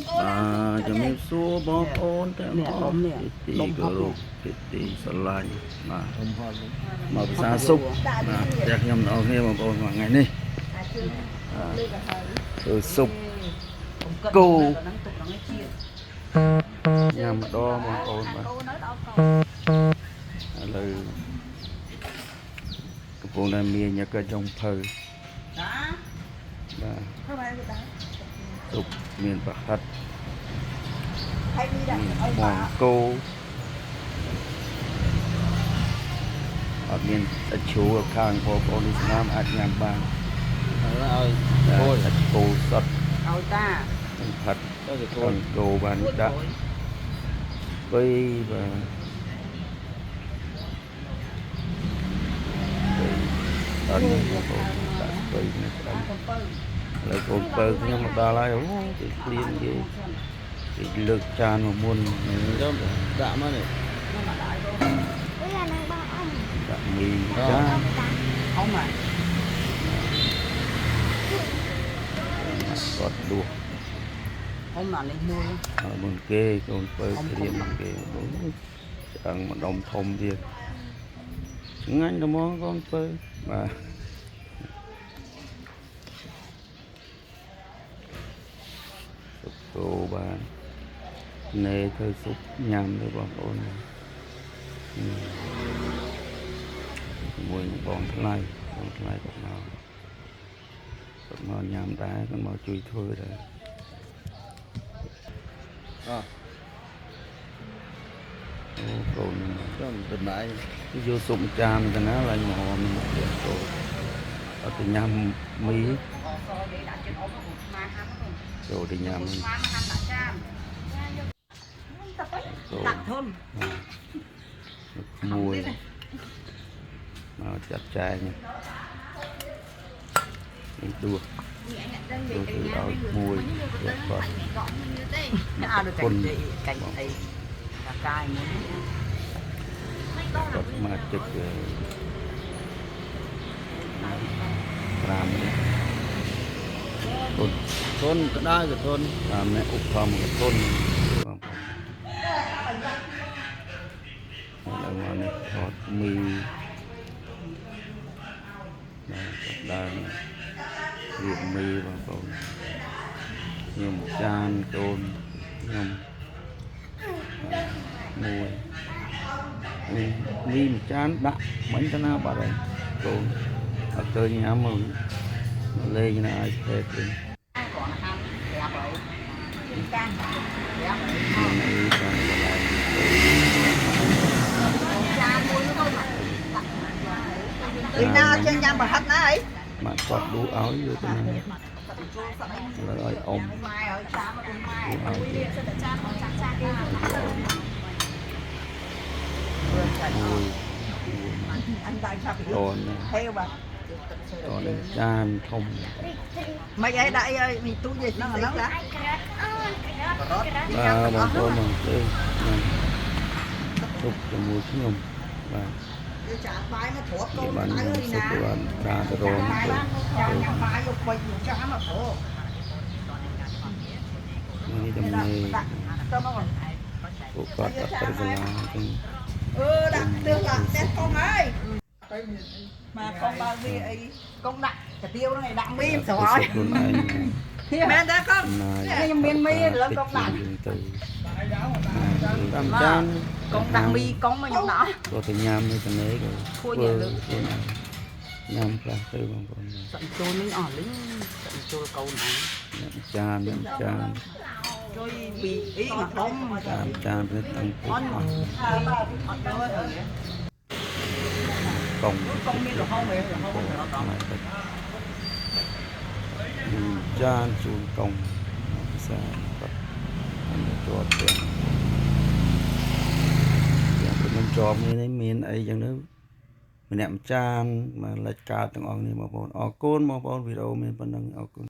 បាទជំរាបសួរបងប្អូនទាំងអស់ជាទីគោរពជាទីស្រឡាញ់បាទមកភាសាសុខបាទផ្ទះខ្ញុំទាំងអស់គ្នាបងប្អូនថ្ងៃនេះធ្វើស៊ុបគោញ៉ាំម្ដងបងប្អូនបាទឥឡូវកំពុងតែមានញ៉ាកចុងភៅបាទស៊ុបមានប្រហិតមានមងគោអត់មានសាច់ជ្រូកខាងបងប្អូននេះស្នាមអាចញ៉ាំបាន ឲ្យ អូសាច់គោសុទ្ធ ឲ្យតា នឹងផិត ទៅទៅ កូនគោបានដាក់បីបាទអត់មានបងប្អូនដាក់បីនៅក្តៅឥឡូវកូនពៅខ្ញុំមកដល់ហើយអូគេឃ្លានគេគេលើកចានមកមុន ទៅដាក់មកនេះ ដាក់មីចាន អ៊ំអា គាត់ដួស អ៊ំអានេះមួយ ហើយមុនគេកូនពៅក្រៀមគេអូឆ្អឹងម្ដុំធំទៀតឆ្ងាញ់ត្មងកូនពៅបាទស៊ុបគោបាទណេធ្វើស៊ុបញ៉ាំទៅបងប្អូនជាមួយនឹងបងថ្លៃបងថ្លៃគាត់មកគាត់មកញ៉ាំដែរគាត់មកជួយធ្វើដែរ អ អូកូន ខ្ញុំដំណៃ យកស៊ុបចានទៅណាឡើងមកហមមកទៀតកូនអត់ទៅញ៉ាំមី អសនិយាយដាក់ចិត្តអ៊ំកូនស្មាហាំកូន ចូលទៅញ៉ាំ ស្មាហាំដាក់ចាន កូន ដាក់ធុន មួយមកចាត់ចែងនេះដួសដួសគឺឲ្យមួយទៀតគាត់ អត់ដូចកាញ់អីកាកាយមួយ គាត់សមាជិក5នាក់កូន ធនក្តៅក៏ធន 5នាក់ឧបត្ថម្ភកធនបងប្អូនឥឡូវមកនេះថតមីបាទចាប់ដើមរៀបមីបងប្អូនខ្ញុំចានកូនខ្ញុំមួយនេះមីមួយចានដាក់មិញទៅណាបាត់ហើយកូនអត់ទៅញ៉ាំមកលេងនៅ iPad វិញ គាត់ហាំប្រាប់ឲ្យកានប្រាប់ មានអីបានបន្លែ ចានមួយនោះ ពីណាចេញញ៉ាំប្រហិតណាអី មកគាត់លូឲ្យយកទៅណា ចូលសឹកអី ឥឡូវឲ្យអ៊ំ ម៉ែឲ្យចានមកម៉ែ លូឲ្យទៀត ចានអត់ចាក់ចាក់គេ មួយ អញដាក់ឆាប់ តន ហេវបាទ តនចានធំ មិនអីដាក់អីឲ្យមីទូនិយាយស្អីខ្លះ បាទបងប្អូនបងទេទុកជាមួយខ្ញុំបាទ យកចានបាយមកគ្រាប់កូន នេះបាន ដៅ ខ្ញុំ រីណា សុខបានតាទៅរម បាយ ទៅ ញ៉ាំបាយយកបីចានមកគ្រាប់ នេះតំណេ ទៅមក ពួកគាត់អត់ទៅសាលាចឹង អឺដាក់ទិសដាក់ផ្ទះកុំហើយមកកុំបើវាអី កុំដាក់កាទៀវហ្នឹងឯងដាក់មីមិនស្រួល ខ្លួនឯង មែនតាកុំ ខ្ញុំមានមីឥឡូវកុំដាក់ ទៅតាមចានក ុំដាក់មីកុំមកខ្ញុំដាក់ ក៏ទៅញ៉ាំនៅតំណេក៏ ខួចលើ ខ្លួនឯងញ៉ាំខ្លះទៅបងប្អូន សឹកចូលនេះអស់លីងសឹកចូលកូនអញ អ្នកចានអ្នកចាន ជួយពីអីមកដុំ តាមចានទៅតាំងពុកអស់ អត់ទៅទៅ កង កុំមានលហុងឯងលហុងដល់ដល់ ចានជូនកងភាសាគាត់អត់ជាប់ទាំងយ៉ាងខ្ញុំជាប់នេះមានអីចឹងទៅម្នាក់ម្ចានមកលិចកើតទាំងអង្គនេះបងប្អូនអរគុណបងប្អូនវីដេអូមានប៉ុណ្្នឹងអរគុណ។